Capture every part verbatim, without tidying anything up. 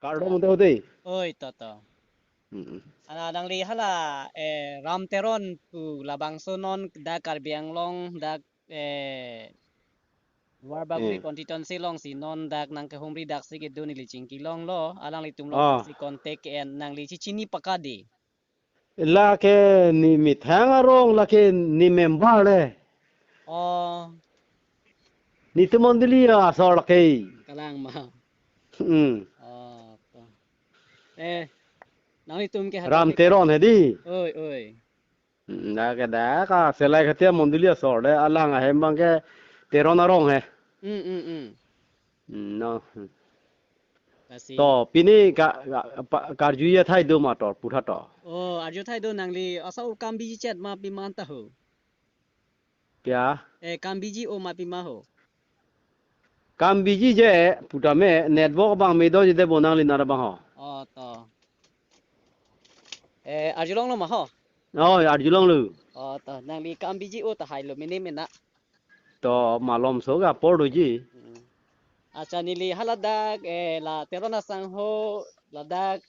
Kardom te hote. Oi, to, to. Hmm. Ala nangli hala, eh, Ram Teron pu labangso non dak Karbi Anglong dak, eh, Duarbagori, eh, constituency alongsi non dak nangkehumri daksi kedo neli chingki longlo, alanglitum along, ah, si contact ke-en nangli chechini paka di. Lake ne methang arong lake ne member le. Oh. Netum mondoli asor lake. Kalang ma. Hmm. Oh, to. Eh, nanglitum ke Ram hadi Teron hedi. Oi, oi. Hmm, lake dak a Selaikathia mondoli asor le alang ahem abang ke Teron arong he. Hmm, hmm, hmm. Hmm, no. Lasi. To, pini ka, ka, pa, karju athai do ma tor, putha to. Oh, arju athai do nangli, asa o kam biji chet ma pima anta ho. Kya? Eh, kam biji o ma pima ho. Kam biji je, putame, network abang me do je de bonang linar abang ho. Oh, to. Eh, arjulonglo ma ho? Oh, arjulonglo. Oh, to, nangli kam biji o tahai lo, mene mena. To malom so ga por doji. Hmm. Accha, neli haladak, eh, la Teron asangho ladak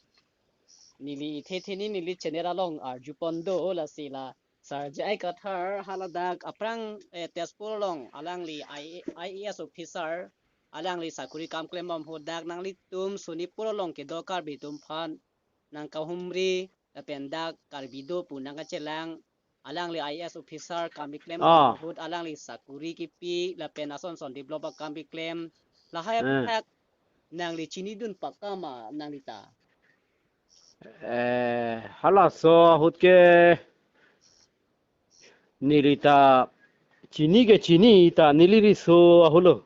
neli ithe theni neli channel along arjupon do lasi la Sir J I Kathar haladak aphrang, eh, Tezpur along alangli I, I A S officer alangli sakuri kam klembom ahut dak nanglitum Sonitpur along kedo Karbi atum aphan nangkahumri lapen dak Karbi do pu nangkachelang alangli I A S officer kam keklem, ah, ahut alangli sakuri kipi lapen ason son develop akam keklem lahai, eh, aputhak nangli chinidun paka ma nangli ta? Eh, halaso ahut ke neli ta chini ke chini ta neli riso ahut lo.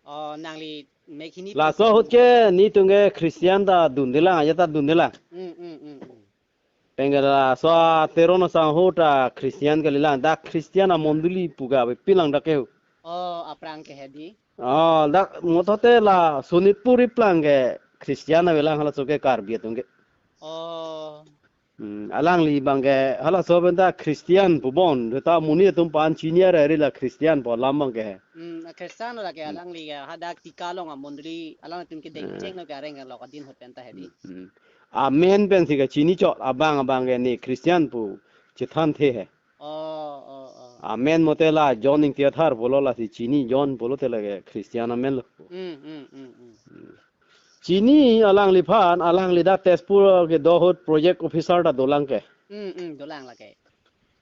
Oh, nangli mek hini. Laso ahut ke netum ke Christian ta dundelang, aja ta dundelang. Hmm, hmm, hmm, hmm. Penggela so Teron asangho ta Christian kalilang, dak Christian amondoli pu ga ave pilang dak ke ho. Oh, aphrang ke hedi. Oh, dak mothote la Sonitpur iplang ke Christian avelang halaso ke Karbi atum ke. Oh. Hmm, alangli abang ke halaso pen ta Christian pubon, ta monit atum aphan chini arari la Christian pu alam abang ke. Hmm, a Christian lake, hmm, alangli ke hadak Tika along amondoli, alangtum ke deng, hmm, cheng lo ke areng lo kadin ahut pen ta hedi. Hmm, hmm. Amen pensi kachini chot, abang abang ke ne Christian pu chethan the he. Oh, oh, oh. Amen mote la John Ingti Kathar pulo lasi chini John pulote lake Christian amen lo. Hmm, hmm, hmm, hmm. Hmm. Chini alangliphan, alangli dak Tezpur kedo ahut project officer ta dolang ke. Hmm, hmm, dolang lake.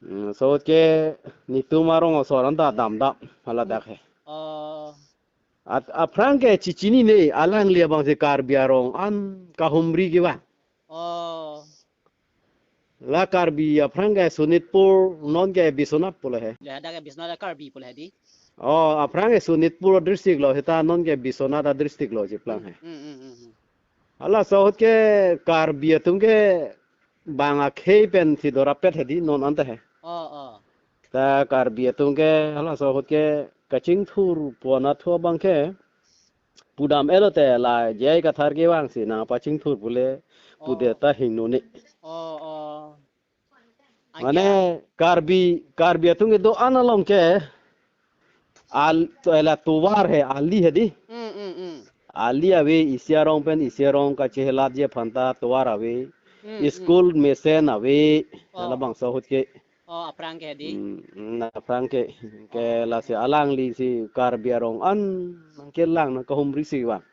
Hmm, so ke netum arong asor anta damdam haladak he. Oh. At aphrang ke chechinine, alangli abang si Karbi arong an kahumri kevang. Oh. La Karbi aphrang ke Sonitpur, non ke Biswanath pulo he. Le hadak ke Biswanath Karbi pulo hedi. Oh, aphrang ke Sonitpur district lo, seta non ke Biswanath district lo cheplang he. Hmm, hmm, hmm, hmm. Halaso ahut ke Karbi atum ke bang akhei pensi dorapet hedi non anta he. Oh, oh. Ta Karbi atum ke halaso ahut ke kachingthur pu anatthu abang ke pudam-etlo te la J I Kathar kevangsi nangpachingthur pule pudet, oh, ta hingno ne. Oh, oh. Mane, agia, Karbi, Karbi atum kedo-an along ke al, to, ela tovar he, ali hedi. Hmm, hmm, hmm. Ali ave, isi arong pen isi arong kachehelatji aphan ta tovar ave. Hmm, hmm. School mesen ave. Oh. Labangso ahut ke. Oh, aphrang ke hedi. Hmm, hmm, aphrang ke, ke, oh, lasi alangli si Karbi arong an nangkelang nangkahumri si vang.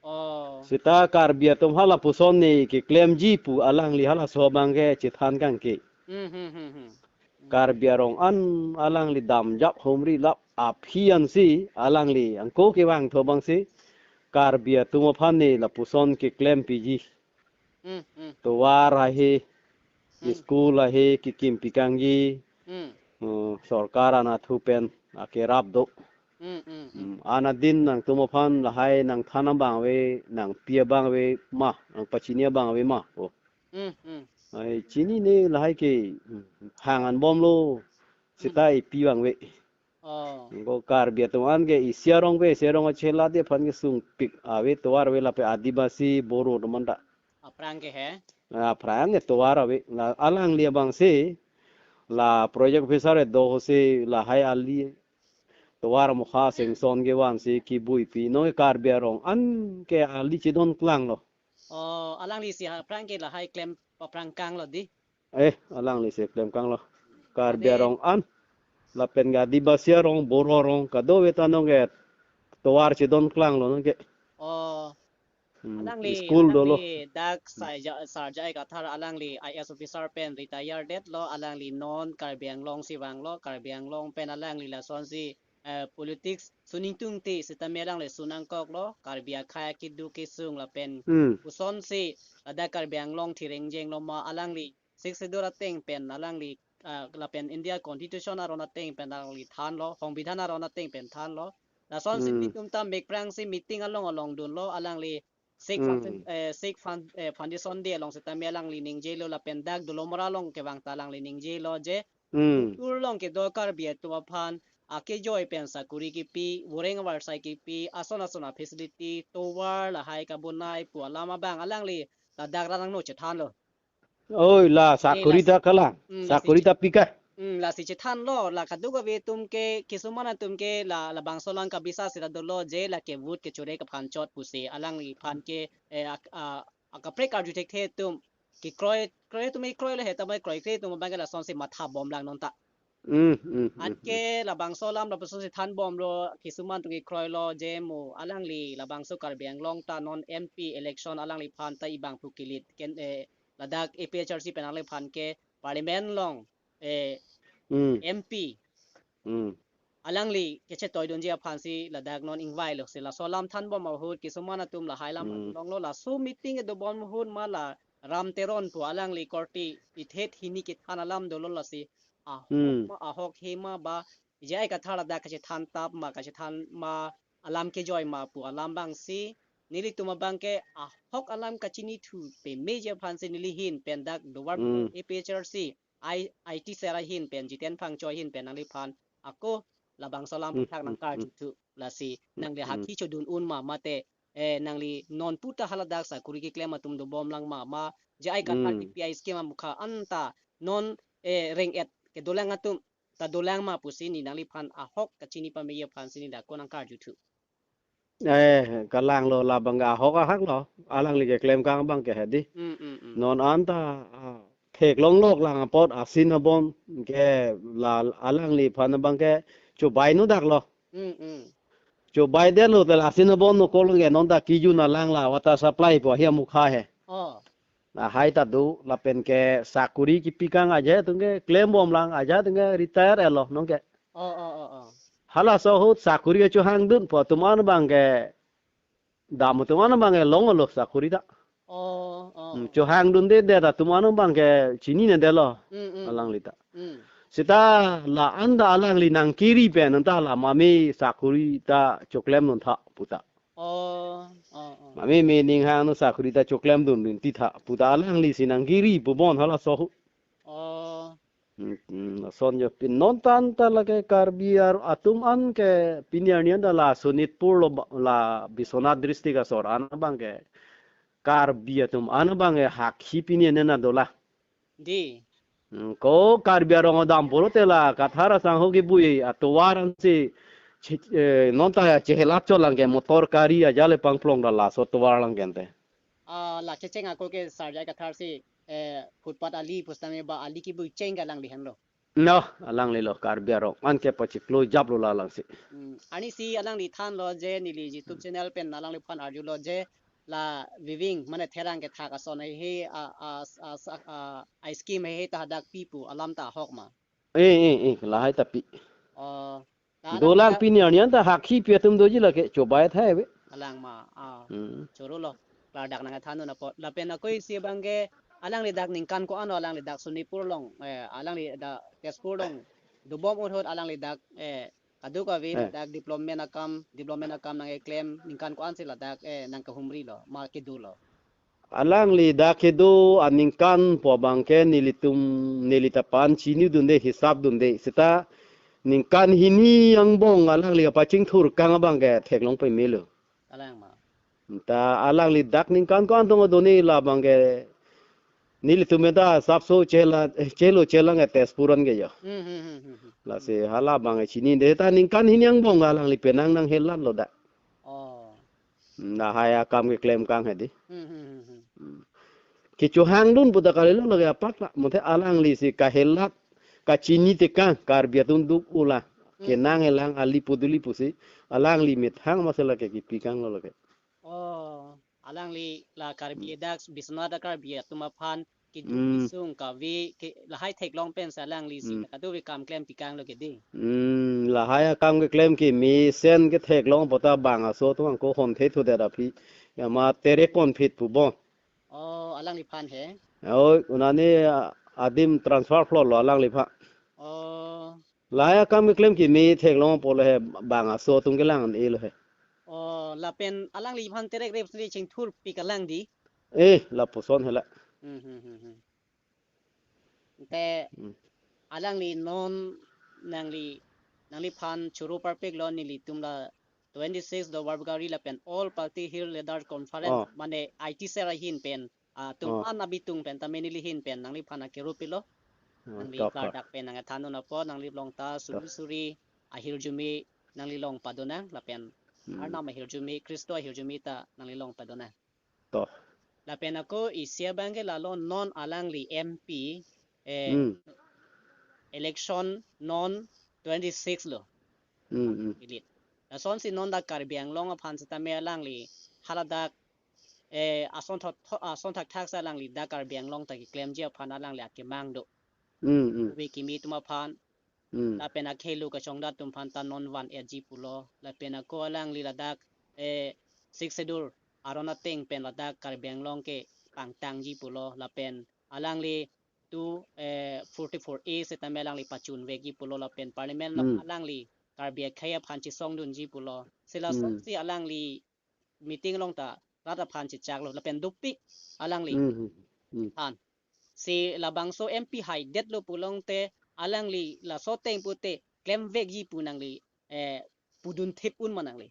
Oh. Seta Karbi atum halapuson ne keklemji pu alangli halaso abang ke chethan kangke. Hmm, hmm, hmm, hmm. Karbi arong an alangli damjap humri lap aphi ansi alangli angko kevangthu abangsi Karbi atum aphan ne lapuson keklem piji. Hmm, hmm. Tovar ahe, hmm, school ahe, kekim pikangji, hmm, hmm, sorkar anatthu pen akerap do. Hmm, hmm, hmm. Hmm, anadin nangtum aphan lahai nangthan abang ave, nangpi abang ave ma, nangpachini abang ave ma. Oh. Hmm, hmm. Ai, chinine lahai ke, hmm, hang anbomlo, seta, hmm, ipi abang ave. Oh. Ko Karbi atum an ke isi arong ke, isi arong achelatji aphan ke sungpik ave, tovar ave lapen Adivasi, Boro atum an ta. Aphrang ke he? Aphrang ke tovar ave. La alangli abangsi la project officer kedo ahutsi lahai ali tovar mokha sanction kevangsi kibuipi. Non ke Karbi arong an ke ali chedon klanglo. Oh, alanglisi aphrang ke lahai klem aphrang kanglo di. Eh, alanglisi klem kanglo. Karbi Ade. Arong an. Lapen ke Adivasi arong, Boro arong, kadokave ta nonke tovar chedon klanglo nonke. Oh. Hmm, alangli, school dolo. Alangli dak Sarja, Sarja Kathar alangli I A S officer pen retire detlo, alangli non Karbi Anglong si vanglo, Karbi Anglong pen alangli lasonsi eh, politics suningtungte sitame alangli sunangkoklo, Karbi akhei akedo kesung lapen Hmm. kosonsi ladak Karbi Anglong thireng jengloma alangli Sixth Schedule ateng pen alangli ah, lapen India Constitution aron ateng pen alangli thanlo, Songbidhan aron ateng pen thanlo. Lasonsi Hmm. ilitum ta mekprangsi meeting along along dunlo, alangli Sikh Hmm. Foundation, eh, Sikh Found-, eh, Foundation Day along sitame alangli ningjelo lapen dak Dolamara along kevang ta alangli ningjelo je Hmm. Ur along kedo Karbi atum aphan akejoi pen sakuri kipi, voreng avarsai kipi, ason ason a-facility, tovar lahai kabonai pu alam abang alangli ladak rat angno chethanlo. Oi, la Eh, sakuri las- ta kalang, Hmm, lasi sakuri che- ta pika. Hmm, lasi chethanlo, la kadokave atum ke, kisuman atum ke, la, labangso alam kabisa sita dolo je, lake vote kechure kaphan chot pusi, alangliphan ke, eh, ak-, a, akaprek arju thekthe atum, kekroi, kroi atum ke kroilo he, tame kroikre atum abang ke lasonsi matha bomlang non ta. Hmm, hmm, hmm, Anke labangso alam labangso si than bomlo, kisuman atum ke kroilo je mo alangli labangso Karbi Anglong ta non M P election alangliphan ta ibang pu kilit ken, eh, ladak A P H L C pen alangliphan ke parliament along, eh, Hmm. M P Hmm. alangli kechetoidunji aphansi ladak non ingvailo, si laso alam than bom ahut kisuman atum lahai alam Hmm. longlo, laso meeting kedo bom ahut ma la Ram Teron pu alangli korte ithet hini kethan alam dolo, lasi ahok Hmm. ma ahok he ma ba J I Kathar ladak kachethan tap ma kachethan ma alam kejoi ma pu alam abangsi nelitum abang ke ahok alam kachinithu pemeji aphansi neli ahin pen dak Duar Hmm. A P H L C I, I T cell ahin pen Jiten Phangcho ahin pen nangliphan ako labangso alam Hmm, pathak hmm, nangkarju hmm. thu, lasi Hmm, nangli hmm. hakhi chodun un ma mate, eh, nangli non puta haladak sakuri keklem atum dobom lang ma ma J I Kathar Hmm. T P I scheme amukha anta non, eh, reng-et kedolang atum ta dolang ma pusi neli nangliphan ahok kachini pameji aphansi neli ako nangkarju thu. Eh, kalanglo labang ke ahok ahak lo. Alangli keklem kang abang ke hedi. Mm, mm, mm. Non anta, ah, theklong lok lang apot asin abon ke la alangliphan abang ke chobai no dak lo. Mm, mm. Chobai detlo tel asin abon no kolong ke non ta kijun alang la water supply pu ahi amukha he. Oh. Lahai ta do lapen ke sakuri kipi kang ajahak atum ke klem bom lang ajahak atum ke retire etlo nonke. Oh, oh, oh, oh. Halaso ahut sakuri ke chohangdun pu atum an abang ke dam atum an abang ke longlo sakuri ta. Oh, oh, Hmm, oh. Chohangdunde det atum an abang ke chinine detlo. Hmm, hmm. Alangli ta. Hmm. Seta la anta alangli nangkiri pen anta la mame sakuri ta choklem non tha puta. Oh, oh, oh. Mame me ning hang no sakuri ta choklem dun rinti tha puta alanglisi nangkiri pu bon halaso ahut. Oh. Hmm, hmm, lason jo pin non ta anta lake Karbi ar atum an ke pini arni anta la Sonitpur lo ba-, la Biswanath district asor an abang ke Karbi atum an abang ke hakhi pini nena dola. Di. Hmm, ko Karbi arong adam pulote la Kathar asangho kebui atovar ansi che-, eh, non ta chehelat chot lang ke motor kari ajahak le pangplong da laso tovar lang ke ante. Ah, la kecheng ako ke Sarja Kathar si, eh, footpath ali pusitame ba ali kebui cheng ke alangli henlo. No, alanglilo Karbi arong an ke pachiklo japlo la alangsi. Hmm, anisi alangli thanlo je neli YouTube channel pen alangliphan arjulo je la weaving mane therang kethak ason he a, a, a, a, a scheme he ta hadak pi pu alam ta ahok ma. Eh, eh, eh, lahai ta pi. Oh, la alam dolang ta pini arni anta hakhi pi atum doji lake chobai thai ave. Alang ma, ah, Hmm. choro lo. Ladak nangthan dun apot. Lapen ako isi abang ke alangli dak ningkan ko-an alangli dak Sonitpur along, eh, alangli dak Tezpur along dobom ahut alangli dak, eh, kadokave Eh. dak development akam, development akam nangkeklem ningkan ko-ansi ladak, eh, nangkehumrilo, ma kedo lo. Alangli dak kedo aningkan pu abang ke nelitum neli ta pan chinidunde hisap dunde. Seta ningkan hini angbong alangli kapachingthur kang abang ke theklong pemelo. Alang ma. Ta alangli dak ningkan ko-an tong done labang ke nelitum ta sapso chela, chelo chelang ke Tezpur an ke jo. Hmm, hmm, hmm, hmm, hmm. Lasi halabang ke chinide ta ningkan hini angbong alangli penang nanghelatlo dak. Oh. Lahai akam keklem kang hedi. Hmm, hmm, hmm, hmm. kechohangdun pu ta kalilo lake apak la. Mate alangli si kahelat, kachini tekang, Karbi atum duk ula. Hmm. Kenang elang ali puduli pusi, alangli methang masi lake kipikanglo lake. Oh, alangli la Karbi Hmm. dak Biswanath Karbi atum aphan kejut Hmm. kesung kave ke lahai theklong pensi alangli si Hmm. kadokave kam klem pikanglo ke dei. Hmm, lahai akam keklem ke mesen ketheklong pu ta bang aso atum angko honthe thudet aphi. Ya ma tere konphit pu bon. Oh, alangliphan he. Oh, unani, ah, adim transfer flolo alangliphan. Oh. Lahai akam keklem ke metheklong pulo he bang aso atum kelang an-elo he. Oh, lapen alangliphan terek rep sri chingthur pik alang dei. Eh, lapuson hela. Hmm, hmm, hmm, hmm. Te Hmm. alangli non nangli, nangliphan choro parpiklo nelitum la twenty-six Duarbagori lapen All Party Hill Leaders Conference Oh. mane I T cell ahin pen, ah, atum Oh. an abitung pen tame neli ahin pen nangliphan akero pilo. Oh, Nangli kapa. klardak pen nangthandun apot nangli along ta suri suri ahirjume nangli along padonang lapen Hmm. Arnam ahirjume, Khristo ahirjume ta nangli along padonang. To. Lapen ako isi abangke lalo non alangli M P, eh, Hmm. election non twenty-six lo. Hmm, hmm. Ilit. Lasonsi non dak Karbi Anglong aphan sitame alangli haladak, eh, ason thot-, tho-, ason thakthak si alangli dak Karbi Anglong ta keklemji aphan alangli akemang do. Hmm, hmm. Ove kimi atum aphan Hmm. Lapen akhei lo kachongdat atum aphan ta non van-etji pulo. Lapen ako alangli ladak, eh, Sixth Schedule aron ateng pen ladak Karbi Anglong ke pangtangji pulo. Lapen alangli tu, eh, forty-four A sitame alangli pachunvekji pulo. Lapen Parliament Hmm. alangli Karbi akhei aphan chesongdunji pulo. Si Hmm. lasonsi alangli meeting along ta rat aphan chechaklo lapen dopik alangli Hmm, hmm, hmm. han. Si labangso M P haidetlo pulote alangli laso ateng pute klemvekji pu nangli, eh, pudun thip un ma nangli?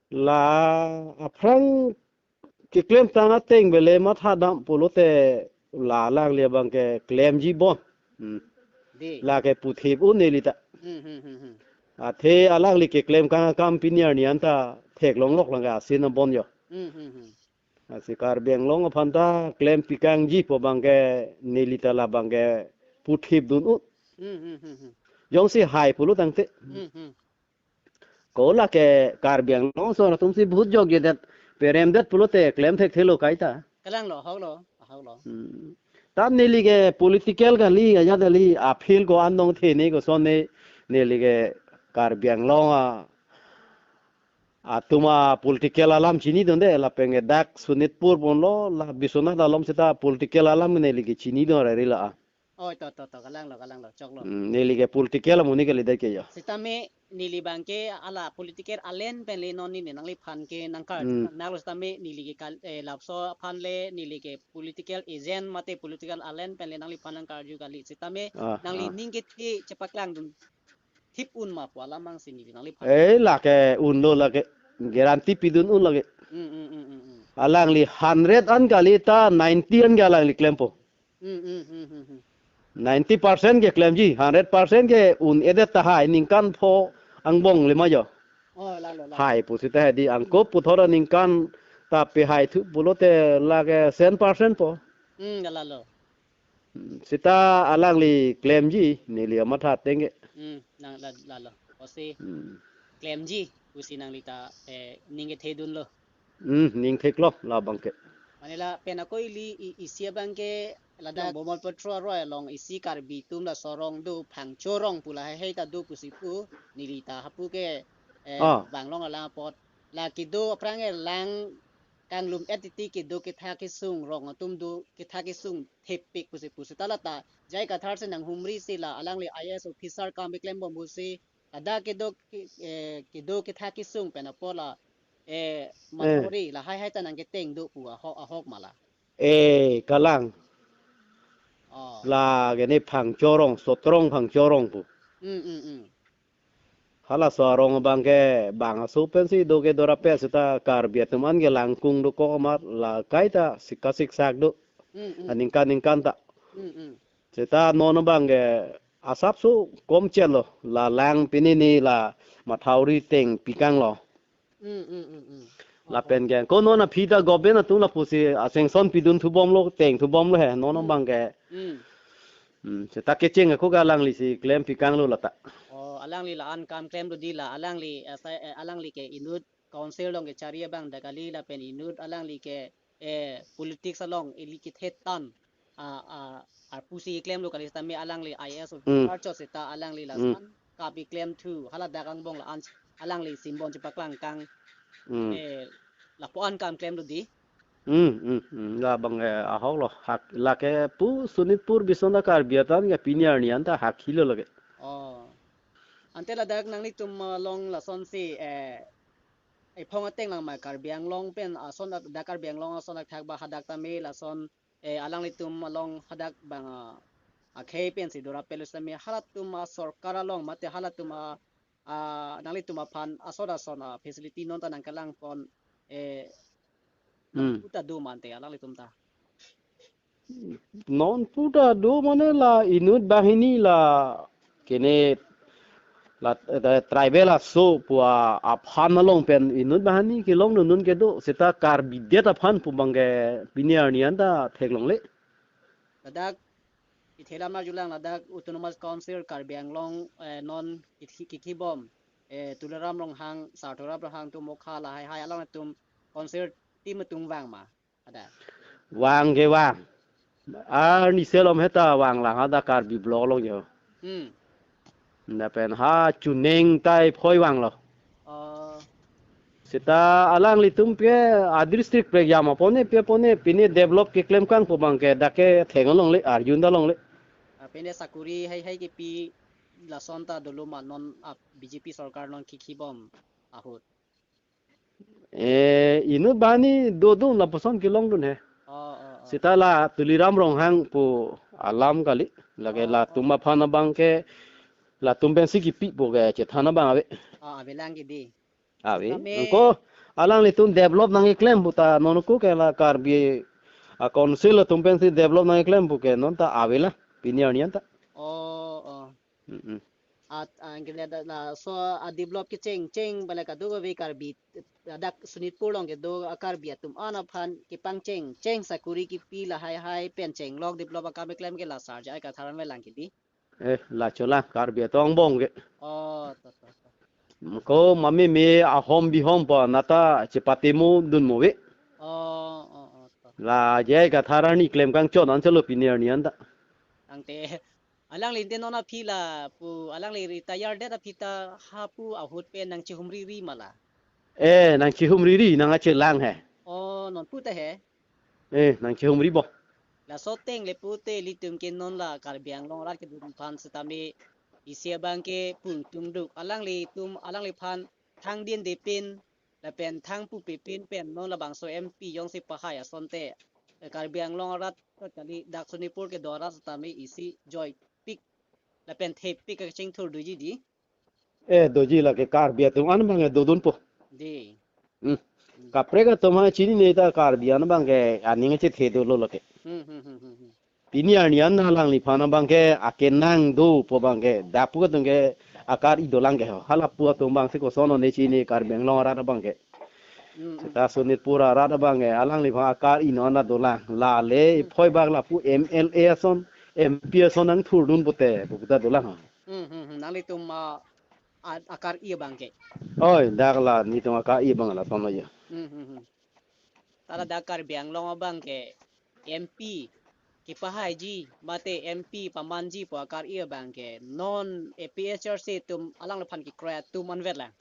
La aphrang keklemtang ateng bele mathadam pulote la alangli abangke klemji bon. Hmm. Dei. Lake puthip un neli ta. Hmm, hmm, hmm, hmm. Athe alangli keklem kang akam pini arni anta theklonglok lang asin abon jo. Hmm, hmm, hmm. Lasi Karbi Anglong aphan ta klem pikangji pu abangke neli ta labangke puthip dun un. Hmm, hmm, hmm, hmm. Jongsi hai pulo tangte. Hmm, hmm. Ko lake Karbi Anglong ason atumsi vote jokjedet, peremdet pulote klem thekthelo kaita. Kalanglo, ahoklo, ahoklo. Hmm. Ta neli ke political kali, ajat kali, aphil ko an dong the ne koson ne, neli ke Karbi Anglong a, atum a political alam chinidunde, lapen ke dak Sonitpur ponlo, la Biswanath alom seta political alam neli ke chinidun rarila a. Oh, to, to, to, kalanglo, kalanglo, choklo. Hmm, neli ke political amonit kalidet ke jo. Sitame neli abangke hala political alliance pen le non neli nangliphan ke nangkar Hmm. nanglo sitame neli ke kal-, eh, labangso aphan le neli ke political agent mate political alliance pen le nangliphan nangkarju kali. Sitame Ah, nangli ah. ning kethe chepaklangdun thip un ma pu alam angsi neli nangliphan. Eh, lake unlo lake guarantee pidun un lake. Hmm, hmm, hmm, hmm, hmm. Alangli hundred an kali ta ninety an ke alangli klempo. Hmm, hmm, hmm, hmm, hmm. Ninety percent ke klemji, hundred percent ke un-edet tahai ningkan pho angbong le ma jo. Oh, lalo, lalo. Hai pu seta hedi angko puthot aningkan ta pehai thu pulote lake sen percent po. Hmm, lalo. Hmm, seta alangli klemji, neli amatha ateng ke. Hmm, nang la-, lalo. Osi Hmm. klemji, pusi nangli ta, eh, ning kethedunlo. Hmm, ning theklo labangke. Mane lapen ako ili i-, isi abangke ladak Brahmaputra aroi along isi Karbi atum laso arong do Phangcho arong pu lahai hai ta do pusi pu neli ta hapu ke, eh, Ah. Banglong alang apot. La kedo aphrang ke lang kanglum-et titi kedo ketha kesung rong atum do ketha kesung thepik pusi pu seta la ta J I Kathar si nanghumri si la alangli I A S officer kam keklembom pusi ladak kedo ke-, eh, kedo ketha kesung pen apot la, eh, Eh. Mathuri lahai hai ta nangketeng do pu ahok, ahok ma la. Eh, kalang. Oh. Lake ne Phangcho arong, Sotrong Phangcho arong pu. Hmm, hmm, hmm. Halaso arong abangke bang aso pensi do kedo rapet seta Karbi atum an ke langkung dokok amat la kaita sikka siksak do. Hmm, hmm. Aningkan ningkan ta. Hmm, hmm. Seta non abangke asapso komchelo la lang pini ni la Mathuri teng pikanglo. Hmm, hmm, hmm, hmm. Lapen ke ko non aphi ta government atum lapusi a-sanction pidun thubomlo, teng thubomlo he, non Hmm. abang ke. Hmm. Hmm, seta kecheng ako ke alanglisi klem pikanglo lata. Oh, alangli la-an kam klemlo di la, alangli, eh, sa-, eh, alangli ke inut council along kechari abang dak kali lapen inut alangli ke, eh, politics along ili kethe tan, ah, ah, arpusi klemlo kali sitame alangli I A S Hmm. officer chot seta alangli Hmm. lason kapi klemthu hala dak angbong la-an alangli simbon chepaklang kang, Hmm. eh, lapu-an kam klemlo di. Hmm, hmm, hmm. Labang, eh, ahok lo. Hak, lake pu Sonitpur bison ta Karbi atan ke pini arni anta hak hilo lake. Oh. Ante ladak nanglitum along lasonsi, eh, ephong ateng lang ma Karbi Anglong pen ason dak, dak Karbi Anglong ason dak thak ba hadak tame lason, eh, alanglitum along hadak bang, ah, akhei pensi dora pelo sitame halatum a-sorkar along mate halatum a, ah, nanglitum aphan ason ason a-facility non ta nangkelangpon, eh, Hmm. puta do mante alanglitum ta. Non puta do mane la inut banghini la kene la, eh, tribal aso pu aphan along pen inut banghini kelongdun kedo seta Karbi det aphan pu abang ke pini arni anta theklongle. Ladak ithela marjulang ladak Autonomous Council Karbi Anglong, eh, non kithi-, kikhibom, eh, Tuliram Ronghang, Sarthoram Ronghang atum mokha lahai hai alangtum council team atum vang ma. Ada. Vang ke vang. Arni selom heta vang lang ada Karbi Block along yo. Hmm. Lapen ha Chuneng tai phoi vanglo. Oh. Seta alanglitum ke a-district prekjam apone pe pone pine develop keklem kang pu abang ke dak ke theklongle arjun dalongle. Ah, pine sakuri hai hai kepi lason ta dolo ma non a-B J P sorkar non kikhibom ahut. Eh, inut banghini dodun lapuson kelongdun he. Oh, oh, oh. Seta la Tuliram Ronghang pu alam kali. Lake Oh, latum oh. aphan abang ke latum pensi kipi pu ke chethan abang ave. Oh, avelang ke di. Ave. Sitame Angko alanglitum develop nangkeklem puta non ko ke la Karbi a-council atum pensi develop nangkeklem pu ke non ta ave la. Pini arni anta. Oh, oh. Mm-mm. At, ah, ang kile da, laso a-develop kecheng, cheng bale kadokave Karbi, dak Sonitpur along kedo a-Karbi atum an aphan kepangcheng, cheng sakuri kipi lahai hai pen chenglok develop akam keklem ke la sar jai katharan velang ke di. Eh, lacholang Karbi atum angbong ke. Oh, to, to, to. Ko mame me ahom bihom pa nata chepatemo dunmo ve. Oh, oh, oh, to. La jai katharan ni klem kangchon anchelo pini arni anta. Tangte Alangli inte non aphi la pu, alangli retire det aphi ta ha pu ahut pen nangchihumriri ma la? Eh, nangchihumriri, nang achelang he. Oh, non puta he? Eh, nangchihumri bo. Laso ateng le pute ilitum ke non la Karbi Anglong arat kedun aphan setame isi abang ke pung tungduk. Alanglitum, alangliphan thang dinde pen lapen thang pupe pen pen non labangso M P jongsi pahai asonte, eh, Karbi Anglong arat kali dak Sonitpur kedo arat setame isi joipik lapen thepik kachingthur doji di. Eh, doji lake Karbi atum an abang dodunpo. Di. Hmm. Kaprek atum ha chinine ta Karbi an abang ke aning chethe dolo lake. Hmm, hmm, hmm, hmm, hmm. Pini arni an alangliphan abang ke akenang dopo abang ke, dak pu atum ke akar-i dolang ke ho. Hala pu atum abang si koson ne chini Karbi Anglong arat abang ke. Mm, mm. Seta Sonitpur arat abang ke alangliphan akar-i non dolang. Lale Mm. phoi bak lapu M L A ason, M P ason nangthurdun pute, pu puta dolang ho. Mm, mm, mm. Nanglitum, ah, a-, akar-i abang ke. Oi, dak la netum akar-i abang lason lo ya. Mm, mm, mm. Tala dak Karbi Anglong abang ke M P kepahaiji mate M P pamanji pu akar-i abang ke non A P H R C atum alangliphan kekroi atum anvet lang.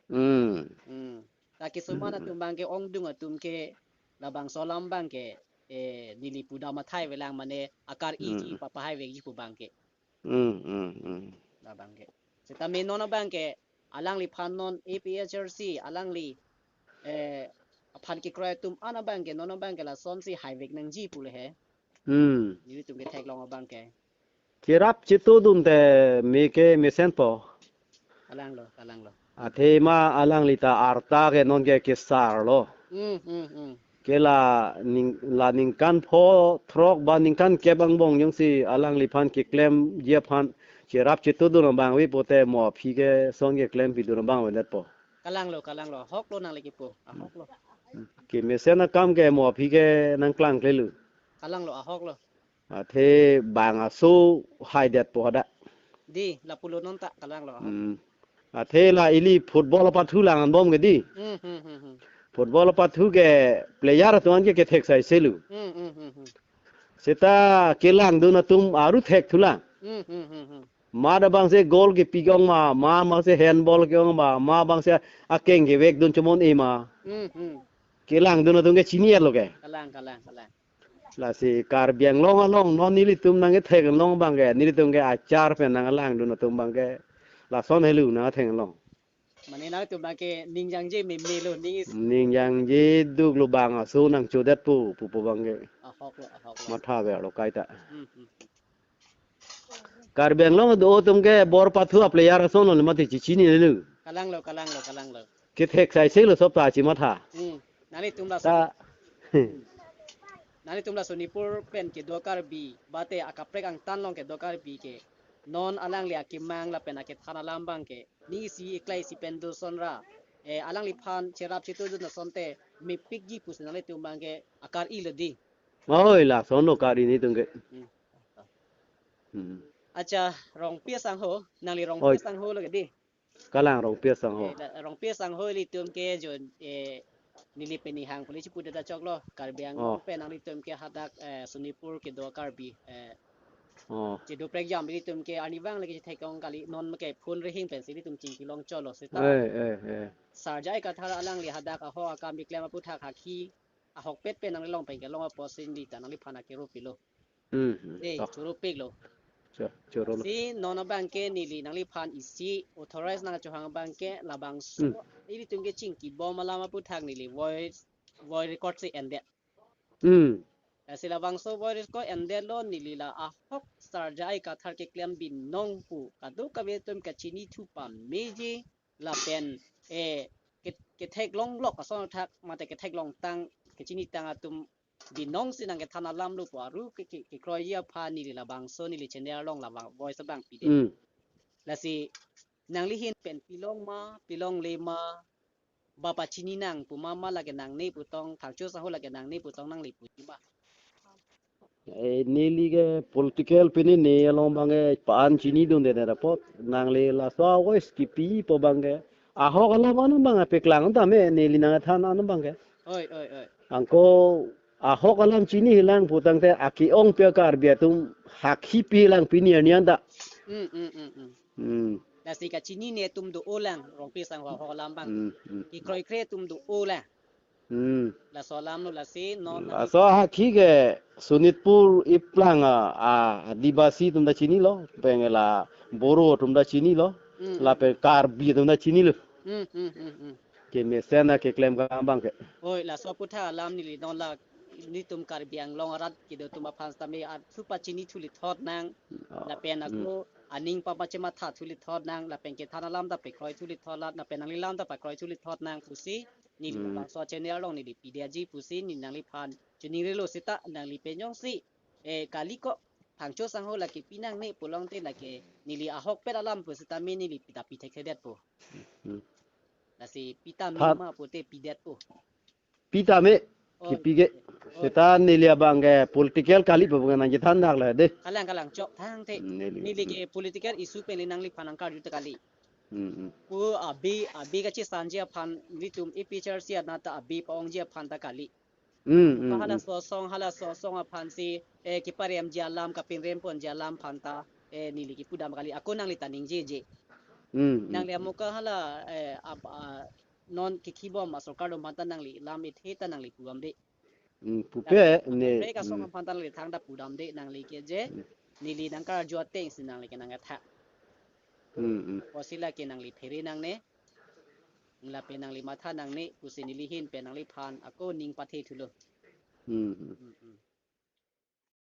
Hmm. Hmm. Ta kisuman atum abang ke ongdung atum ke labangso alam abang ke, eh, neli pudam athai velang mane akar-iji Hmm. papahai vekji pu abang ke. Hmm, hmm, hmm. Labang ke. Setame non abang ke alangliphan non A P H R C alangli, eh, aphan kekroi atum an abang ke non abang ke lasonsi haivek nangji pu le he. Hmm. Nelitum ketheklong abang ke. Cherap chetudun te me ke mesenpo. Kalang lo, kalang lo. Athema alangli ta arta ke non ke kesar lo. Hmm, hmm, hmm. Ke la ning, la ningkan pho throk ba ningkan kep angbong jongsi alangliphan keklemji aphan cherap chetudun abang ave pute mo aphi ke son keklem pidun abang ave detpo. Kalang lo, kalang lo. Ahok lo nangli kipu. Ahok lo. Kemesen akam ke mo aphi ke nangklangklelo. Kalanglo, ahoklo. Athe bang aso haidetpo hadak. Di, lapulo non ta kalanglo, ahok. Hmm. Athe la ili football apathu lang anbom ke di. Hmm, hmm, hmm, hmm. Football apathu ke player atum an ke kethek saiselo. Hmm, hmm, hmm, hmm. Seta kelangdun atum aru thekthulang. Hmm, hmm, hmm, hmm. Ma da bangse goal kepi ke-ong ma, ma bangse handball ke-ong ma, ma bangse akeng kevekdun chomon-e ma. Hmm, hmm. Kelangdun atum ke chini-etlo ke. Kalang, kalang, kalang. Lasi Karbi Anglong along non nelitum nangkethek long abang ke, nelitum ke achar pen nanglangdun atum abang ke. Lason helo nangthek long. Mane nangtum abang ke ning jangje memelo, ning is- Ning jangje duklo, bang aso nangchodetpo, pupo abang ke. Ahoklo, ahoklo. Mathaverlo kaita. Hmm, hmm. Karbi Anglong do atum ke bor pathu a-player ason lo mati chichinilo. Kalanglo, kalanglo, kalanglo. Kethek saiselo sob ta chimatha. Hmm. Nanglitum laso- Ta. Nanglitum la Sonitpur pen kedo Karbi, bate akaprek angtan along kedo Karbi ke non alangli akemang lapen akethan alam abang ke, ning isi eklai isi pen do ason ra, eh, alangliphan cherap chetudun asonte mepikji pusi nanglitum abang ke akar-ilo di. Oi, lasonlo kar-i nelitum ke. Hmm. Hmm. Acha, Rongpi asangho, nangli Rongpi Oi. Asangholo ke di. Kalang Rongpi asangho. Eh, la, Rongpi asangho ilitum ke jon, eh, neli pen nihang puli chipudet ta choklo, Karbi Anglong Oh. Pen nanglitum ke hadak, eh, Sonitpur kedo Karbi, eh, Oh. Chedo prekjam ilitum ke arnivang lake chethek-ong kali, non ke phone rehing pensi ilitum chingki long cholo seta. Eh, eh, eh. Sarjai Kathar alangli hadak ahok akam keklem aputhak hakhi ahokpet pen nanglilong pen kelong apotsi neli ta nangliphan akero pilo. Hmm, hmm. Eh, Oh. Choro piklo. Cho-, chorolo. Si non abang ke neli nangliphan isi authorize nangchohang abang ke labangso Hmm. ilitum ke chingkibom alam aputhak neli voice, voice record si endet. Hmm. Lasi labangso voice record endetlo, neli la ahok Sarjai Kathar keklem binong pu kadokave atum kachinithu pameji lapen, eh, ke-, ketheklonglok ason athak mate ketheklongtang kachinitang atum binongsi nangkethan alamlo pu aru ke, ke, kekroiji aphan neli labangso neli channel along labang voice abang pide. Hmm. Lasi nangli ahin pen pilong ma, pilongle ma, ba pachini nang pu ma, ma lake nangne putong, Phangcho asangho lake nangne putong nangli puji ma. Eh, neli ke political pini ne along abang ke pa-an chinidunde apot nangli laso a-voice kipipo abang ke. Ahok alam an abang ke paklang tame neli nangthan an abang ke. Oi, oi, oi. Anke ahok alam chinihilang putangte ake-ong pi Karbi atum hakhi pilang pini arni anta. Hmm, hmm, hmm, hmm. Hmm. Lasi kachinine atum do-olang, Rongpi asangho ahok alam abang. Hmm, hmm. Kekroikre atum do-olang. Hmm. Laso alamlo lasi non Laso hakhi ke Sonitpur iplang a, a, Adivasi atum ta chinilo, pengela Boro atum ta chinilo, Hmm. Lapen Karbi atum ta chinilo. Hmm, hmm, hmm, hmm. Kemesen akeklem akam abang ke. Oi, laso aputhak alam neli non la nelitum Karbi Anglong arat kedo atum aphan tame athu pachinithu lithot nang, Oh. Lapen Hmm. Ako aning papachemathathu lithot nang, lapen kethan alam ta pakroithu lithot lang, lapen nangli alam ta pakroithu lithot nang pusi neli Hmm. labangso channel along neli pidetji pusi neli nangliphan chiningrilo seta nangli pen jongsi, eh, kali ko Phangcho asangho lake pinangne pulongte lake neli ahokpet alam pu seta me neli pita pithekthedetpo. Hmm. Lasi pita Than- me ma pute pidetpo. Pita me Oi. Kipi ke Oi. Seta neli abang ke political kalipo abang nangkethan dak le de. Kalang kalang chok thangthe. Hmm, neli. Neli ke political issue pen le nangliphan nangkarju ta kali. Hmm, hmm. Pu abi, abi kachesangji aphan nelitum A P H L C anat ta abi pa-ongji aphan ta kali. Hmm, hmm, Hala hmm. Sosong, hala sosong aphansi, eh, keparemji alam, kapinremponji alam aphanta, eh, neli kipudam kali, ako nangli ta ningjeje. Hmm, hmm, Nangli hmm. Amuka hala, eh, ap-, ah, non kikhibom asorkar atum aphanta nangli lam ithe ta nangli pudamde. Hmm, pupe, Nangli ne, kaprek asong hmm. Aphanta nangli thangta pudamde, nangli ke je, Hmm. Neli nangkarju atengsi nangli ke nangketha. Hmm, hmm. Pusi lake nangli phere nangne, lapen nangli matha nangne, pusi neli ahin pen nangliphan ako ning pathethulo. Hmm, hmm. Hmm, hmm.